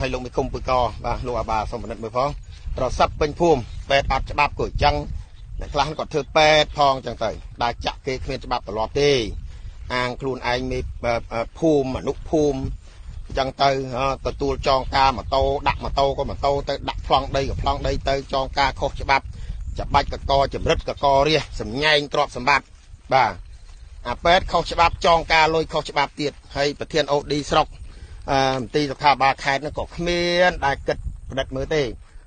ហើយលោកមេឃុំពឹកបាទលោកអាបាសូមពិនិត្យមើលផងប្រសពពេញភូមិពេទ្យអត់ច្បាប់ក៏អញ្ចឹងអ្នកខ្លះគាត់ធ្វើពេទ្យផងអញ្ចឹងទៅដើរចាក់គេគ្មានច្បាប់ត្រឡប់ទេអាងខ្លួនឯងមេភូមិអនុភូមិអញ្ចឹងទៅទទួលចងការម៉ូតូដាក់ម៉ូតូក៏ម៉ូតូទៅដាក់ប្លង់ដីក៏ប្លង់ដីទៅចងការខុសច្បាប់ច្បាច់កកចម្រិតកករះសម្ញែងទ្រព្យសម្បត្តិបាទអាពេទ្យខុសច្បាប់ចងការលុយខុសច្បាប់ទៀតហើយប្រធានអូឌីស្រុកមន្ទីរសុខាភិបាលខេត្តនោះក៏គ្មានដែលគិតប្រឌិតមើលទេ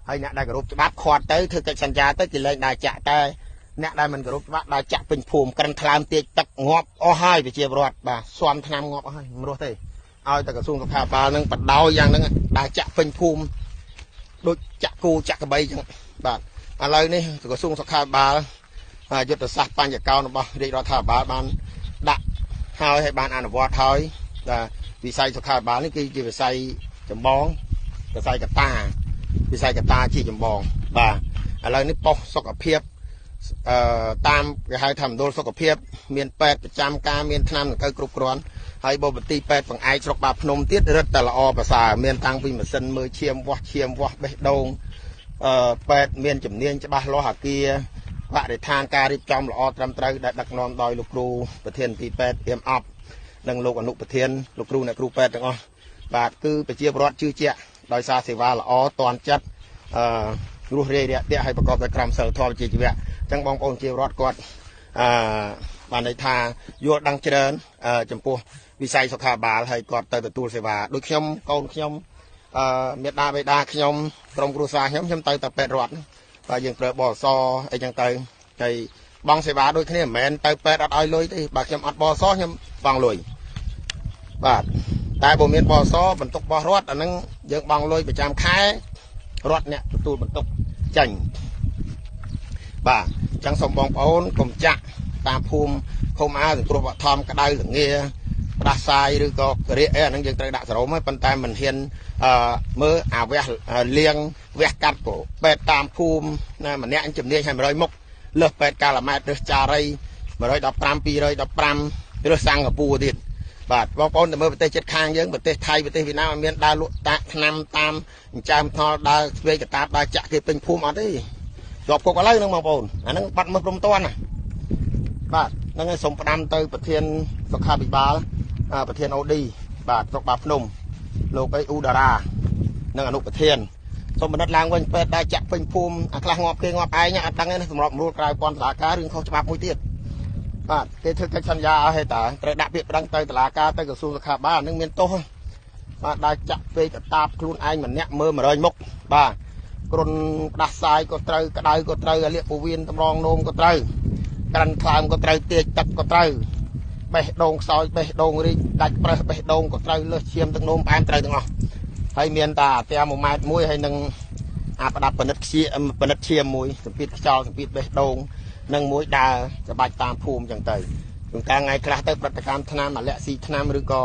ហើយអ្នកដែលគោរពច្បាប់ខាត់ទៅធ្វើកិច្ចសន្យាទៅគេលែងដើរចាក់តែអ្នកដែលមិនគោរពច្បាប់ដើរចាក់ពេញភូមិក្រិនថ្លើមទាចទឹកងាប់អស់ហើយប្រជាពលរដ្ឋបាទស៊ាំថ្នាំងាប់អស់ហើយមិនរស់ទេឲ្យតែក្រសួងសុខាភិបាលនឹងបដោយយ៉ាងហ្នឹងដើរចាក់ពេញភូមិដូចចាក់គោចាក់ក្របីអញ្ចឹងបាទឥឡូវនេះក្រសួងសុខាភិបាលយុទ្ធសាស្ត្របញ្ញកោណរបស់រាជរដ្ឋាភិបាលបានដាក់ហើយឲ្យបានអនុវត្តហើយបាទវិស័យសុខាភិបាលនេះគឺជាវិស័យចម្បងវិស័យកតាវិស័យកតាជាចម្បងបាទឥឡូវនេះប៉ុស្តិ៍សុខភាពតាមគេហៅថាមណ្ឌលសុខភាពមានពេទ្យប្រចាំការមានថ្នាំសង្កូវគ្រប់គ្រាន់ហើយបើបន្ទីពេទ្យបង្អែកស្រុកបាភ្នំទៀតរឹតតែល្អប្រសើរមានតាំងពីម៉ាស៊ីនមើលឈាមវាស់ឈាមវាស់បេះដូងពេទ្យមានជំនាញច្បាស់លាស់អាគារបរិស្ថានការរៀបចំល្អត្រឹមត្រូវដែលដឹកនាំដោយលោកគ្រូប្រធានទីពេទ្យអៀមអប់និងលោកអនុប្រធានលោកគ្រូអ្នកគ្រូពេទ្យទាំងអស់បាទគឺប្រជាពលរដ្ឋជឿជាក់ដោយសារសេវាល្អតាន់ចិត្តរស់រាយរាក់ទាក់ហើយប្រកបដោយក្រមសីលធម៌វិជ្ជាជីវៈអញ្ចឹងបងប្អូនជារដ្ឋគាត់បានន័យថាយល់ដឹងច្រើនចំពោះវិស័យសុខាភិបាលហើយគាត់ទៅទទួលសេវាដូចខ្ញុំកូនខ្ញុំមេដាបេដាខ្ញុំក្រុមគ្រួសារខ្ញុំខ្ញុំទៅតែពេទ្យរដ្ឋបាទយើងប្រើបសអីចឹងទៅហើយបងសេវាដូចគ្នាមិនមែនទៅពេទ្យអត់ឲ្យលុយទេបាទខ្ញុំអត់បសខ្ញុំបងលុយបាទតែបើមានបសបន្ទុករបស់រដ្ឋអាហ្នឹងយើងបង់លុយប្រចាំខែរដ្ឋអ្នកទទួលបន្ទុកចាញ់បាទអញ្ចឹងសូមបងប្អូនកុំចាក់តាមភូមិឃុំអាសង្គ្រោះបឋមក្តៅលងាផ្ដាសាយឬក៏រាកអីអាហ្នឹងយើងត្រូវដាក់សរោមហើយប៉ុន្តែមិនហ៊ានមើលអាវះលៀងវះកាត់ក៏ពេទ្យតាមភូមិណាម្នាក់ជំនាញឲ្យ100មុខលើសពេទ្យកាឡាម៉ែត្រឬចារី115 215ឬសិង្ហបុរីទៀតបាទបងប្អូនទៅមើលប្រទេសជិតខាងយើងប្រទេសថៃប្រទេសវៀតណាមអត់មានដើរលក់តាក់ថ្នាំតាមចិញ្ចើមថ្នល់ដើរស្វេកតាបដើរចាក់គេពេញភូមិអត់ទេជាប់គុកឥឡូវហ្នឹងបងប្អូនអាហ្នឹងបាត់មើលព្រំតាន់ណាបាទហ្នឹងហើយសូមផ្ដាំទៅប្រធានសុខាភិបាលប្រធានអូឌីបាទស្រុកបាភ្នំលោកអីអ៊ូតារានិងអនុប្រធានសូមបណ្ឌិតឡើងវិញពេទ្យដើរចាក់ពេញភូមិអាខ្លះងាប់គេងាប់ឯងអត់ដឹងទេសម្របសម្រួលក្រៅពន្ធនាគាររឿងខុសច្បាប់មួយទៀតបាទគេធ្វើកិច្ចសន្យាឲ្យតើត្រូវដាក់ពាក្យប្តឹងទៅតុលាការទៅក្រសួងសុខាភិបាលនឹងមានទោសបាទដើរចាក់ពេកតាបខ្លួនឯងម្នាក់មើល100មុខបាទគ្រុនផ្ដាសាយក៏ត្រូវក្តៅក៏ត្រូវលាកពោះវៀនតម្រងនោមក៏ត្រូវក្រិនថ្លើមក៏ត្រូវទាចទឹកក៏ត្រូវបេះដូងខ្សោយបេះដូងរីកដាច់ប្រេះបេះដូងក៏ត្រូវលើសឈាមទឹកនោមផ្អែមត្រូវទាំងអស់ហើយមានតាអាតែ1ម៉ែត្រមួយហើយនឹងអាប្រដាប់ពិនិត្យខ្ជាពិនិត្យឈាមមួយសម្ពាធខ្យល់សម្ពាធបេះដូងនឹងមួយដើរច្បាច់តាមភូមិចឹងទៅជួនកាលថ្ងៃខ្លះទៅប្រតិកម្មថ្នាំអាឡែស៊ីថ្នាំឬក៏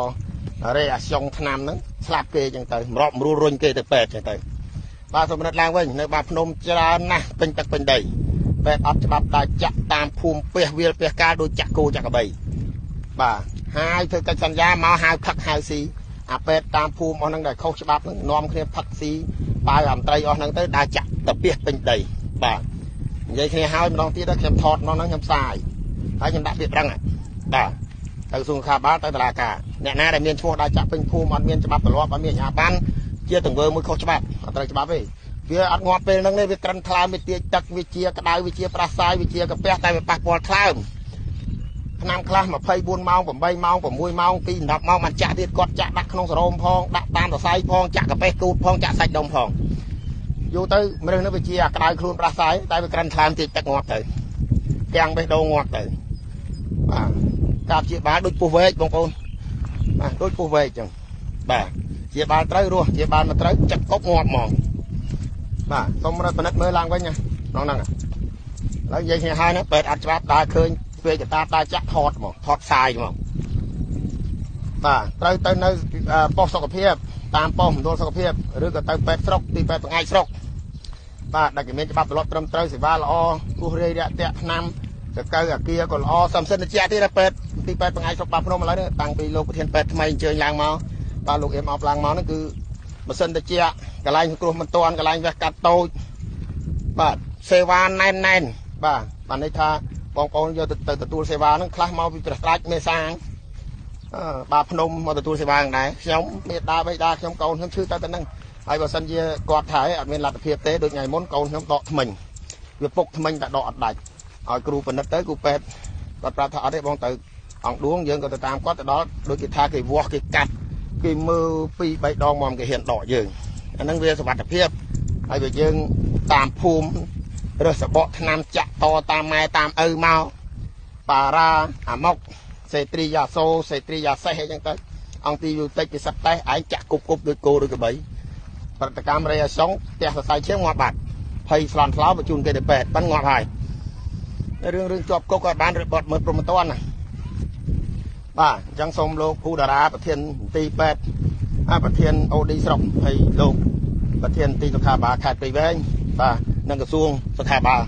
រេអាស្យុងថ្នាំហ្នឹងស្លាប់គេចឹងទៅម្របម្រួលរុញគេទៅពេទ្យចឹងទៅបាទសូមនិតឡើងវិញនៅបាភ្នំច្រើនណាស់ពេញទឹកពេញដីពេទ្យអត់ច្បាប់ដើរចាក់តាមភូមិពះវាលពះកាលដូចចាក់គោចាក់ក្របីបាទហើយធ្វើកិច្ចសន្យាមកហៅផឹកហៅស៊ីអាពេទ្យតាមភូមិអស់ហ្នឹងដែលខុសច្បាប់ហ្នឹងនាំគ្នាផឹកស៊ីបាវអាមត្រីអស់ហ្នឹងទៅដើរចាក់ទៅពះពេញដីបាទនិយាយគ្នាហើយម្ដងទៀតខ្ញុំថតម្ដងហ្នឹងខ្ញុំផ្សាយហើយខ្ញុំដាក់ពាក្យប្រឹងបាទទៅសួរខាបាលទៅតុលាការអ្នកណាដែលមានឈ្មោះដើរចាក់ពេញភូមិអត់មានច្បាប់ទម្លាប់អត់មានអាជ្ញាប័ណ្ណជាទង្វើមួយខុសច្បាប់អត់ត្រូវច្បាប់ទេវាអត់ងាប់ពេលហ្នឹងទេវាក្រិនថ្លើមវាទាចទឹកវាជាក្តៅវាជាផ្ដាសាយវាជាកាពះតែវាប៉ះពាល់ថ្លើមឆ្នាំខ្លះ24ម៉ោង8ម៉ោង6ម៉ោង2 10ម៉ោងបានចាក់ទៀតគាត់ចាក់ដាក់ក្នុងសរោមផងដាក់តាមសរសៃផងចាក់កាពះគូតផងចាក់សាច់ដុំផងយូរទៅមនុស្សនោះវាជាអាក្តៅខ្លួនផ្ដាសាយតែវាក្រិនថ្លើមទាចទឹកងាប់ទៅទាំងបេះដូងងាប់ទៅបាទការព្យាបាលដូចពោះវែកបងប្អូនបាទដូចពោះវែកចឹងបាទជាបាលត្រូវរស់ជាបាលមិនត្រូវចាក់កុកងាប់ហ្មងបាទសូមរដ្ឋពិនិត្យមើលឡើងវិញណាក្នុងហ្នឹងឥឡូវនិយាយគ្នាហើយណាពេទ្យអត់ច្បាប់ដើរឃើញពេទ្យកតាដើរចាក់ថតហ្មងថតផ្សាយហ្មងបាទត្រូវទៅនៅប៉ុស្តិ៍សុខភាពតាមប៉ុស្តិ៍មណ្ឌលសុខភាពឬក៏ទៅពេទ្យស្រុកទីពេទ្យបង្អែកស្រុកបាទដែលគេមានច្បាប់ទម្លាប់ត្រឹមត្រូវសេវាល្អរស់រាយរាក់ទាក់ថ្នាំសកៅអាគារក៏ល្អសំសិនជាទៀតពេទ្យទីពេទ្យបង្អែកស្រុកបាភ្នំឥឡូវនេះតាំងពីលោកប្រធានពេទ្យថ្មីអញ្ជើញឡើងមកបាទលោកអៀមអប់ឡើងមកហ្នឹងគឺ ម៉ាស៊ីនត្រជាក់កន្លែងសង្គ្រោះមិនទាន់កន្លែងវះកាត់តូចបាទសេវាណែនណែនបាទបានន័យថាបងប្អូនយកទៅទទួលសេវាហ្នឹងខ្លះមកពីព្រះស្ដេចមេសាងបាទភ្នំមកទទួលសេវាហ្នឹងដែរខ្ញុំមេដាបៃតាខ្ញុំកូនខ្ញុំឈឺទៅទៅហ្នឹងហើយបើសិនជាគាត់ថាអត់មានលទ្ធភាពទេដូចថ្ងៃមុនកូនខ្ញុំដកថ្មិញវាពុកថ្មិញតែដកអត់ដាច់ឲ្យគ្រូពិនិត្យទៅគ្រូពេទ្យគាត់ប្រាប់ថាអត់ទេបងទៅអង្គឌួងយើងក៏ទៅតាមគាត់ទៅដល់ដូចគេថាគេវាស់គេកាត់គេមើល2 3ដងមកគេហ៊ានដកយើងអាហ្នឹងវាសុវត្ថិភាពហើយបើយើងតាមភូមិរើសសបកថ្នាំចាក់តតាមម៉ែតាមឪមកប៉ារ៉ាអាម៉ុកសេត្រីយ៉ាសូសេត្រីយ៉ាសេះអីចឹងទៅអង្គទីយូតិចគេសិតតេះឯងចាក់គប់គប់ដូចគោដូចក្របីប្រតិកម្មរៃអាសុងផ្ទះសរសៃឈាមងាប់បាត់ភ័យស្លន់ស្លោបញ្ជូនគេទៅពេទ្យប៉ិនងាប់ហើយរឿងជាប់គុកក៏បានរបត់មើលព្រមមិនតាន់ណាបាទអញ្ចឹងសូមលោកភូតារាប្រធានទីពេទ្យប្រធានអូឌីស្រុកហើយលោកប្រធានទីសុខាភិបាលខេត្តព្រៃវែងបាទនិងក្រសួងសុខាភិបាល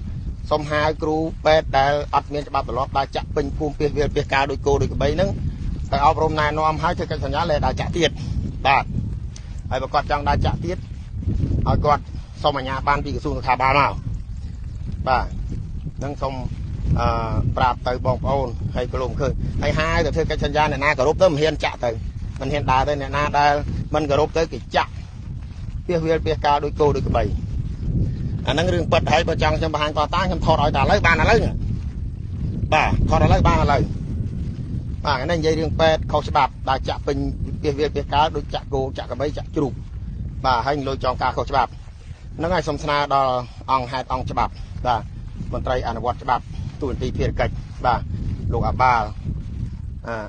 សូមហៅគ្រូពេទ្យដែលអត់មានច្បាប់ទម្លាប់ដើរចាក់ពេញភូមិពាសវាលពាសកាលដូចគោដូចក្របីហ្នឹងទៅអប់រំណែនាំឲ្យធ្វើកិច្ចសន្យាលែដើរចាក់ទៀតបាទហើយបើគាត់ចង់ដើរចាក់ទៀតឲ្យគាត់សូមអាជ្ញាប័ណ្ណពីក្រសួងសុខាភិបាលមកបាទនឹងសូមប្រាប់ទៅបងប្អូនហើយក៏លោកឃើញហើយហាយទៅធ្វើកិច្ចសន្យាអ្នកណាគោរពទៅមិនហ៊ានចាក់ទៅមិនហ៊ានដើរទៅអ្នកណាដែលមិនគោរពទៅគេចាក់ពាសវាលពាសកាលដូចគោដូចក្របីអាហ្នឹងរឿងពិតហើយបើចង់ខ្ញុំបង្ហាញតតាខ្ញុំថតឲ្យតែឥឡូវបានឥឡូវបាទថតឥឡូវបានឥឡូវបាទអានេះនិយាយរឿងពេទ្យខុសច្បាប់ដើរចាក់ពេញពាសវាលពាសកាលដូចចាក់គោចាក់ក្របីចាក់ជ្រូកបាទហើយលុយចងការខុសច្បាប់ហ្នឹងហើយសូមស្នើដល់អង្គហេតុអង្គច្បាប់បាទមន្ត្រីអនុវត្តច្បាប់ទូនទីភារកិច្ចបាទលោកអាបាល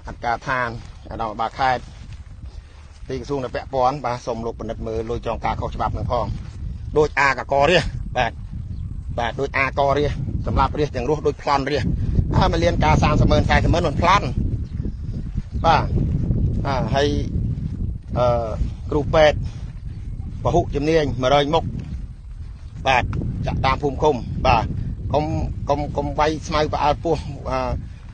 អត្តការឋានអាដាមអាបាលខេត្តទីក្រសួងនៅពាក់ព័ន្ធបាទសូមលោកពិនិត្យមើលលុយចងការខុសច្បាប់នឹងផងដូចអាកករាបាទបាទដូចអាករាសម្រាប់រាទាំងរស់ដូចប្លន់រាអើមួយលានការ30ម៉ឺន40ម៉ឺនមិនប្លន់បាទហើយគ្រូពេទ្យពហុជំនាញ100មុខបាទចាក់តាមភូមិឃុំបាទកុំវាយស្មៅផ្អើលពោះ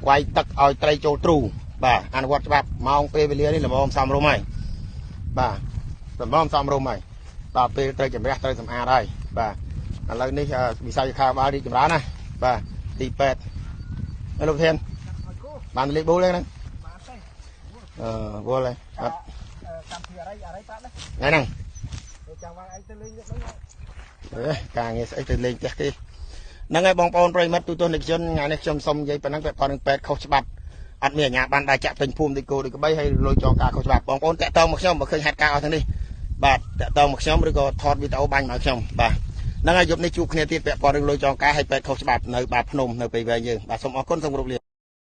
វាយទឹកឲ្យត្រីចូលទ្រូបាទអនុវត្តច្បាប់ម៉ោងពេលវេលានេះល្មមសមរម្យហើយបាទល្មមសមរម្យហើយដល់ពេលត្រូវជំរះត្រូវសម្អាតហើយបាទឥឡូវនេះវិស័យខាបាលរីកចម្រើនណាបាទទីពេទ្យលោកធានបានលេខបូលហ្នឹងវល់ហើយអត់កម្មវិធីអរិយប្រាប់ណាថ្ងៃហ្នឹងចាំវាយឯងទៅលេងហ្នឹងការងារស្អីទៅលេងផ្ទះគេហ្នឹងហើយបងប្អូនប្រិយមិត្តទូទាំងនិកជនថ្ងៃនេះខ្ញុំសូមនិយាយប៉ុណ្ណឹងពាក់ព័ន្ធនឹងពេទ្យខុសច្បាប់អត់មានអាជ្ញាប័ណ្ណដើរចាក់ពេញភូមិដូចគោដូចក្របីហើយលុយចងការខុសច្បាប់បងប្អូនតាក់ទងមកខ្ញុំបើឃើញហេតុការណ៍អស់ទាំងនេះបាទតាក់ទងមកខ្ញុំឬក៏ថតវីដេអូបាញ់មកខ្ញុំបាទហ្នឹងហើយយប់នេះជួបគ្នាទៀតពាក់ព័ន្ធរឿងលុយចងការហើយពេទ្យខុសច្បាប់នៅបាទភ្នំនៅព្រៃវែងយើងបាទសូមអរគុណសូមគោរពលា